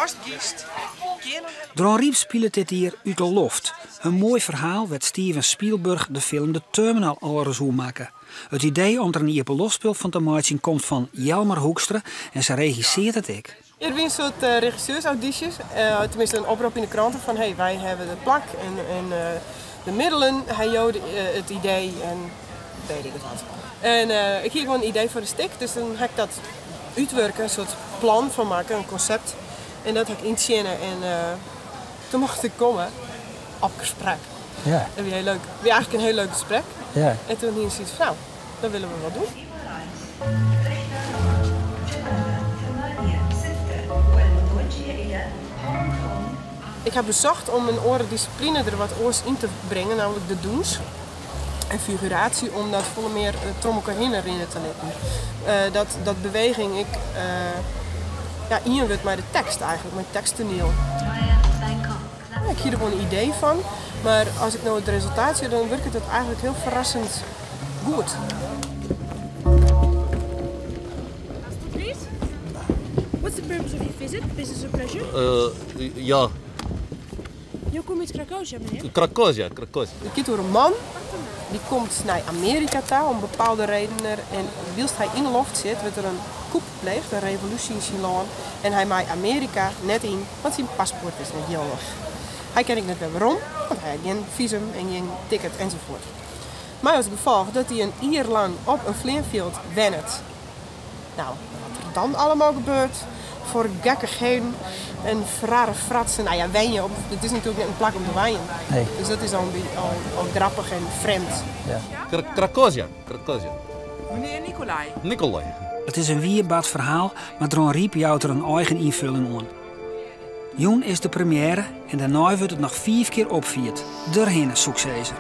Ast giest, gean dan. Dronryp spilet dit jier Ut de Loft. In moai ferhaal wêr't Steven Spielberg de film De Terminal alris oer makke. It idee om der in iepenloftspul fan te meitsjen komt fan Jelmer Hoekstra en sy regissearret it ek. Ja, der wie in soart regisseursaudysjes, tenminste in oprop yn de krante fan hey, wy hawwe de plak en de middelen, ha jo it idee en weet ik it wat. En ik hie gewoan in idee foar in stik, dus dan ha ik dat útwurke, in soart plan fan makke, in konsept. En dat ha ik yntsjinne en toen mocht ik komme op gesprek. Ja. Dat wie hiel leuk. Wie eigentlik in hiel leuk gesprek. Ja. En toen hiene se soiets fan, nou, dat wolle we wol doen. Ik ha besocht om in oare dissipline der wat oars yn te bringen, nammentlik de dûns en figuraasje, om dat folle mear troch elkoar hinne rinne te litten. Dat, dat beweging ek ja, ien wurdt mei de tekst eigentlik, mei it teksttoaniel. Ik hie der wol in idee fan, mar as ik no it resultaat sjoch, dan wurket it eigentlik hiel ferrassend goed. What's the purpose of your visit? Business or pleasure? Ja. Jo komme út Krakozja, menear? Krakozja, Krakozja. It giet oer in man dy't komt nei Amearika ta om bepaalde redenen en wylst hy yn 'e loft sit wurdt der in kûp pleegd, in revolúsje yn syn lân en hy mei Amearika net yn, want syn paspoart is net jildich. Hy kin ek net wer werom, want hy hat gjin fisum en gjin ticket ensafuort. Mei as gefolch dat hy in jier lang op in fleanfjild wennet. Nou, wat der dan allemal gebeurt foar gekkichheden en rare fratsen. Nou ja, wenje op, it is natuerlik net in plak om te wenjen. Nee. Dus dat is al, al, al grappich en frjemd. Ja. Krakozja, Krakozja. Menear Nicolai. Nicolai. It is in wier bard ferhaal, mar Dronryp jout der in eigen ynfulling oan. Jûn is de premiêre en dêrnei wurdt it noch fiif kear opfierd. Derhinne, soe ik sizze.